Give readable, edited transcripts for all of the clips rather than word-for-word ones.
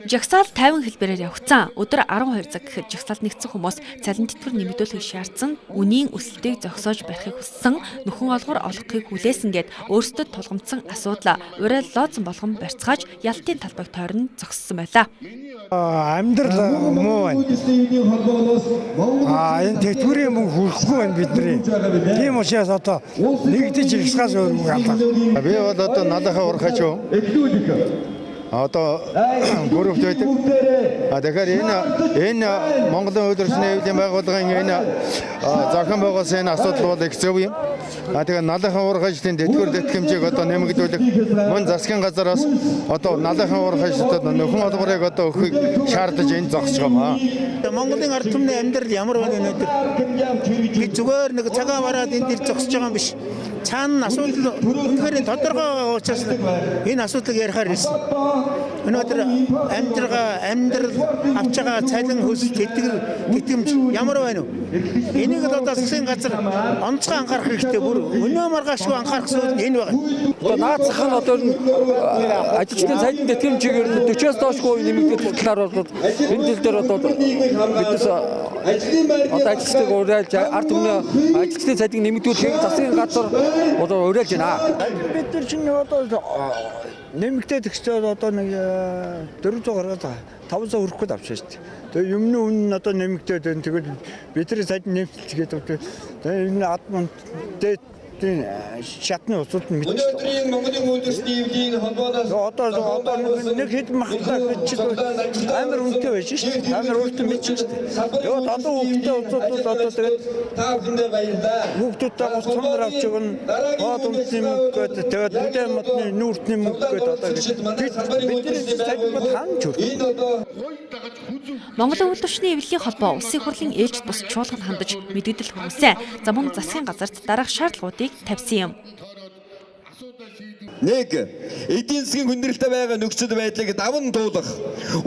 Жагсаал 50 хэлбэрээр явагдсан. Өдөр 12 цаг гэхэд жагсаалд нэгдсэн хүмүүс цалин тэтгэвэр нэмэгдүүлэхийг шаардсан, үнийн өсөлтийг зогсоож барихыг хүссэн, нөхөн олгор олгохыг хүлээсэн гээд өөрсдөд тулгамдсан асуудал урай лооцсон болгон барьцгааж ялтын талбайг тойрон зогссон байлаа. Амьдрал муу байна. Энэ тэтгэврийн мөнгө хүрэхгүй байна бидний. Тийм учраас одоо нэгдэж жагсахаас өөр мөнгө алга. Би бол одоо налынхаа урхаач юу? Одоо группт байдаг. Тэгэхээр энэ Монголын үйлдвэрлэлийн эвлийн байгууллагын энэ зохион байгуулсан энэ асуудал бол их зөв юм. Тэгэхээр налынхаа уурхай ажлын тэтгэвэр тэтгэмжийг одоо нэмэгдүүлэх, мөн засгийн газараас одоо налынхаа уурхай ажилтнууд нөхөн олгорыг одоо өгөхийг шаардаж энд зогсож байгаа юм аа. Монголын ард түмний амьдрал ямар байна өнөөдөр? Би зүгээр нэг цагаан бараад энд ир зогсож байгаа юм биш. Цаана асуудал үнэхээр тодорхой учраас энэ асуудлыг ярихаар ирсэн. Өнөөдөр амьдрал авч байгаа цалин хөлс тэтгэр тэтгэмж ямар байна вэ? Энийг л одоо засгийн газар онцгой анхаарах хэрэгтэй, бүр өнөө маргаашгүй анхаарах зүйл энэ байна. Одоо наацх нь одоо ажилчдын цалин тэтгэмжийг ер нь 40-оос доошгүй нэмэгдэх талаар бол энэ тал дээр одоо биднес одоо ажилчдыг уриалж ард түмний ажилчдын цалин нэмэгдүүлэхийг засгийн газар одоо уриалж байна. Бид нар чинь одоо нэмэгдээд өгчөөд одоо нэг 400 гаргаад 500 хүрэхгүй авчихсан шүү дээ. Тэгээ юмны үн нь одоо нэмэгдээд байна. Тэгэл бидний цалин нэмэлт гэдэг. Тэгээ энэ ад манд шатны усууд нь мэдчихсэн. Өнөөдрийн Монголын үйлдвэрлэлийн эвлийн холбооноос Одоо нэг хэд махлаа гэж амар үнэтэй байж шүү дээ. Амар өөртөө мэдчихсэн шүү дээ. Тэгээд одоо хүүхдтэй усууд одоо тэгээд та бүхэндээ баярлалаа. Хүүхдүүдтэй гоц цомор авч өгнө. Хоол хүнсний мөнгө гэдэг, тэгээд бүдээ модны нүүртний мөнгө гэдэг одоо бидний цалин ханч хүрэх. Монголын үйлдвэрчний эвлэлийн холбоо улсын хурлын ээлжит бус чуулганд хандаж мэдэгдэл хүргэсэн. За мөн засгийн газарт дараах шаардлагуудыг тавьсан юм. 1. Эдийн засгийн хүндрэлтэй байгаа нөхцөл байдлыг даван туулах,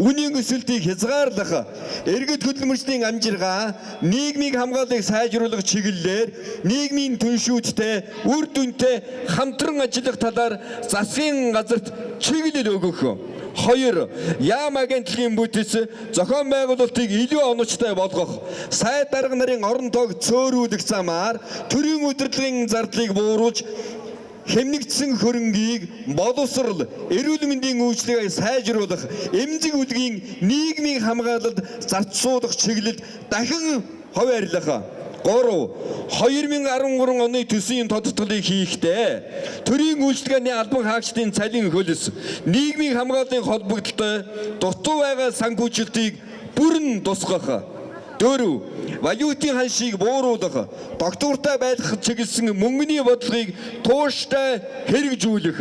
үнийн өсөлтийг хязгаарлах, иргэд хөдөлмөрчдийн амжиргаа, нийгмийг хамгааллыг сайжруулах чиглэлээр нийгмийн түншүүдтэй үр дүнтэй хамтран ажиллах талаар засгийн газарт чиглэл өгөх. 2. Яам агентлагийн бүтэц зохион байгуулалтыг илүү оновчтой болгох, сайд дарга нарын орон тоог цөөрүүлэх замаар төрийн удирдлагын зардлыг бууруулж хэмнэгдсэн хөрөнгийг боловсрол, эрүүл мэндийн үйлчилгээг сайжруулах, эмзэг үлгийн нийгмийн хамгаалалд зарцуулах чиглэлд дахин хуваарлах. 3. 2013 оны төсвийн тодотголыг хийхдээ төрийн үйлчилгээний албан хаагчдын цалин хөлс, нийгмийн хамгааллын холбогдлолтой дутуу байгаа санхүүжилтийг бүрэн тусгах. 4. Валютын ханшийг бууруулах, доктортой байлгах чиглэсэн мөнгөний бодлогыг тууштай хэрэгжүүлэх.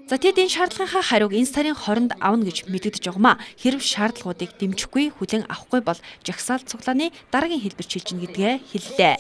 За тэд энэ шаардлагынхаа хариуг энэ сарын 20-нд авна гэж мэдэгдэж байгаа юм. Хэрв шаардлагуудыг дэмжихгүй, хүлээн авахгүй бол жагсаалт цуглааны дараагийн хэлбэр шилжинэ гэдгээ хэллээ.